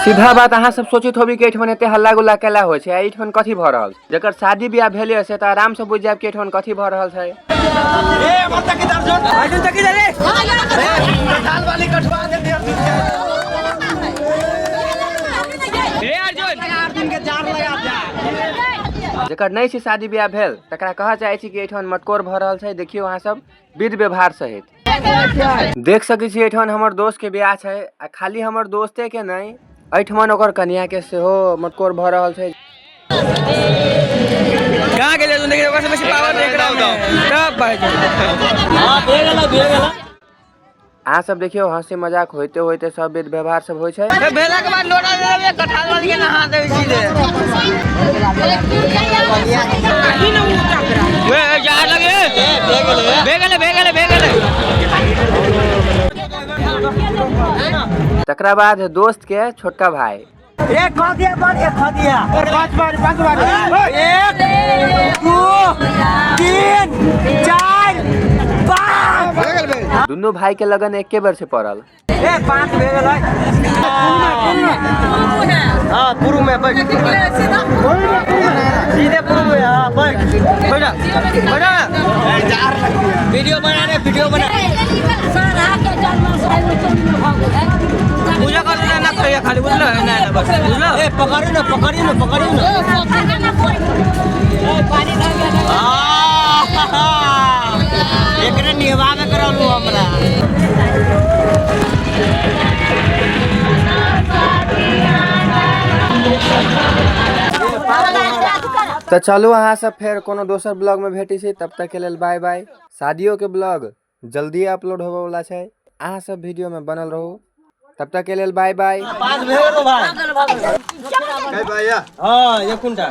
सीधा बात अहाँ सब सोचित होबी कि एहिठमन एते हल्ला गुल्ला केला होइ छै आ एहिठमन कथी भऽ रहल छै। जकर शादी बियाह भेल से तऽ आराम से बुझि जायब कि एहिठमन कथी भऽ रहल छै। जकर नहि छै शादी बियाह भेल तकरा कहऽ चाहै छी कि एहिठमन मटकोर भऽ रहल छै। देखियौ अहाँ सब विध व्यवहार सहित देख सकै छी एहिठमन हमर दोस्त के बियाह छै आ खाली हमर दोस्ते के नहि एहिठमन ओकर कनिया के सेहो मटकोर भऽ रहल छै। कहाँ गेलै तू? देखिए ओकर से बेसी पावर देख रहा हूं तब भाई। अहाँ सब देखियौ हंसी मजाक होइते होइते सब विध व्यवहार सब होइ छै। भेला के बाद लोटा देबै कठाल वाली के नहा देबै सीधे। वे जा लगे भे गेलै भे गेलै भे गेलै। तकरा बाद दोस्त के छोटका भाई एक खा दिया बार, एक खा दिया 5 बार, 5 बार, 1 2 3 4 5। दुनू भाई के लगन एके बेर से पड़ल। ए 5 भे गेलै। हां पुरु में बैठ, सीधे पुरु में। हां बैठ बैठ बैठ, वीडियो बना रे, वीडियो बना। पूजा कर ना खाइए खाली, बुझलो ना ना बस बुझलो। ए पकड़ियो ना, पकड़ियो ना, पकड़ियो ना। एकरे निभावे करलू हमरा। तो चलू अहाँ सब फेर कोनो दोसर ब्लॉग में भेटै छी, तब तक के लेल बाय बाय। शादियों के ब्लॉग जल्दी अपलोड होबे वाला छै, अहाँ सब वीडियो में बनल रहू। तब तक के लेल बाय बाय। 5 भेल भाई। हां 1 कुंटल।